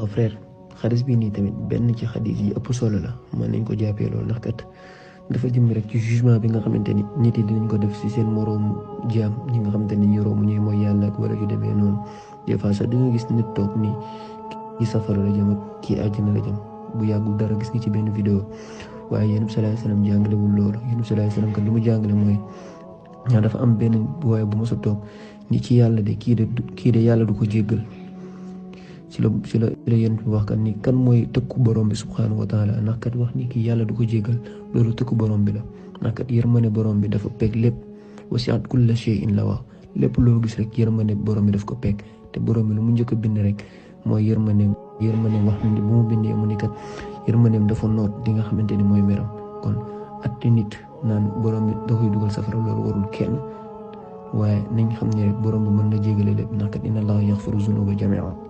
frère xadis bi nii tamit benn ci xadis yi ëpp solo la mën nañ ko jàppee loolu ndax kat dafa jëm rek ci jugement bi nga xamante ni nit yi dinañ ko def ci seen moroomu jaam ñi nga xamante ni ñu romb ñuy mooy yàlla ak wala yu demee noonu des fois sax di nga gis nit toog ni kii safara la jëm ak kii àjjana la jëm bu yàggul dara gis nga ci benn vidéo waaye yonent bi sallallahu alayhi wasallam jàngalewul loolu yonent bi sallallahu alayhi wasallam kat li mu jàngale mooy ñaa dafa am benn waaye bu mos a toog ni ci yàlla de kii de yàlla du ko jéggal ci la yonent bi wax kat ni kan mooy tëkku borom bi subhanahu wa taala ndax kat wax ni kii yàlla du ko jéggal loolu tëkku borom bi la ndax kat yërmande borom bi dafa peeg lépp wasi'at kulla shay'in la wax lépp loo gis rek yërmande borom bi daf ko peeg te borom bi lu mu njëkk a bind rek mooy yërmande wax ni bu mu bindee mu ni kat yërmandeem dafa noot di nga xamante ni mooy meram kon atte nit naan borom bi da koy dugal safara loolu warul kenn waaye nañ xam ne rek borom bi mën na jégale lépp ndax kat inna allaha yaghfiru zunuba jami'a